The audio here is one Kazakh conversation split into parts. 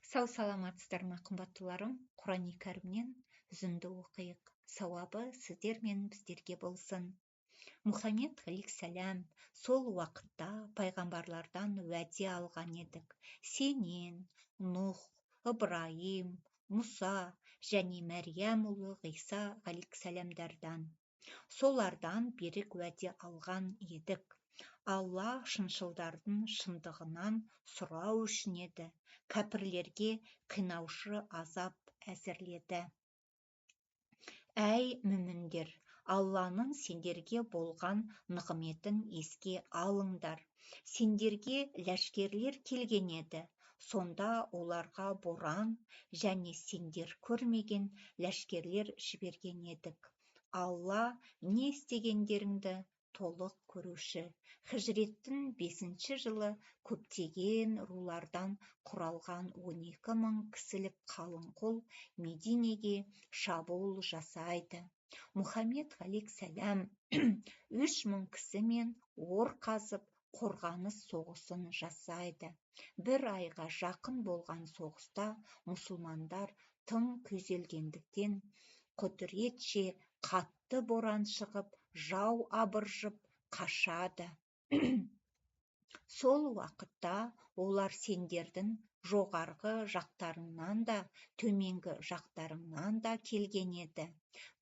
Сау-саламатсыздар ма, қымбаттыларым? Құрани Кәрімнен үзінді оқиық. Сауабы сіздер мен біздерге болсын. Мұхаммед алейхиссалам, сол уақытта пайғамбарлардан уәде алған едік. Сенен, Нұх, Ыбырайым, Мұса және Мәриям ұлы Ғиса алейхиссаламдардан. Солардан берік уәде алған едік. Алла шыншылдардың шындығынан сұрау үшін еді. Кәпірлерге қинаушы азап әзірледі. Әй, мүміндер, Алланың сендерге болған нығметін еске алыңдар. Сендерге ләшкерлер келген еді. Сонда оларға боран және сендер көрмеген ләшкерлер жіберген едік. Алла не істегендеріңді толық көруші. Хижреттің бесінші жылы көптеген рулардан құралған 12 000 кісілік қалың қол Мединеге шабуыл жасайды. Мұхаммед алейхиссалам 3000 кісімен ор қазып, қорғаныс соғысын жасайды. Бір айға жақын болған соғыста мұсылмандар тым күйзелгендіктен, құдіретше қатты боран шығып, жау абыржып қашады. Сол уақытта олар сендердің жоғарғы жақтарыңнан да, төменгі жақтарыңнан да келген еді.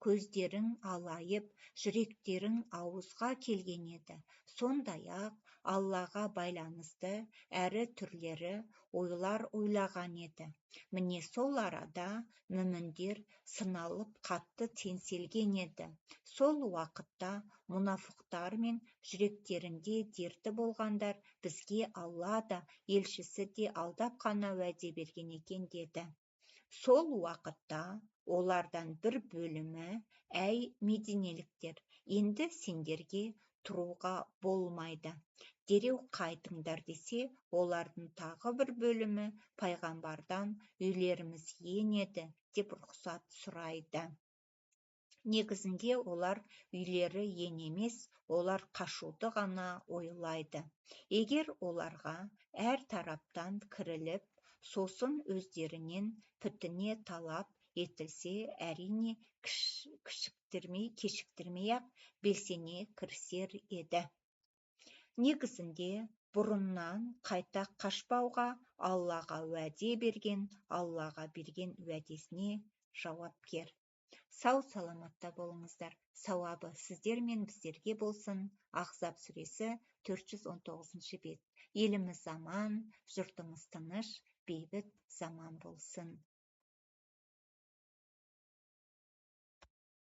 Көздерің алайып, жүректерің ауызға келген еді. Сондай-ақ Аллаға байланысты әрі түрлері ойлар ойлаған еді. Міне, сол арада мүміндер сыналып, қатты теңселген еді. Сол уақытта мұнафықтар мен жүректерінде дерті болғандар: «Бізге Алла да, елшісі де алдап қана уәде берген екен», – деді. Сол уақытта олардан бір бөлімі: «Әй, мединеліктер, енді сендерге тұруға болмайды, дереу қайтыңдар», – десе, олардың тағы бір бөлімі пайғамбардан: «Үйлеріміз ен еді», – деп рұқсат сұрайды. Негізінде олар үйлері ен емес, олар қашуды ғана ойлайды. Егер оларға әр тараптан кіріліп, сосын өздерінен пітіне талап етілсе, әрине, кешіктірмей-ақ белсене кірісер еді. Негізінде бұрыннан қайта қашпауға Аллаға уәде берген, Аллаға берген уәдесіне жауапкер. Сау саламатта болыңыздар. Сауабы сіздер мен біздерге болсын. Ахзаб сүресі, 419 бет. Еліміз аман, жұртымыз тыныш, бейбіт заман болсын.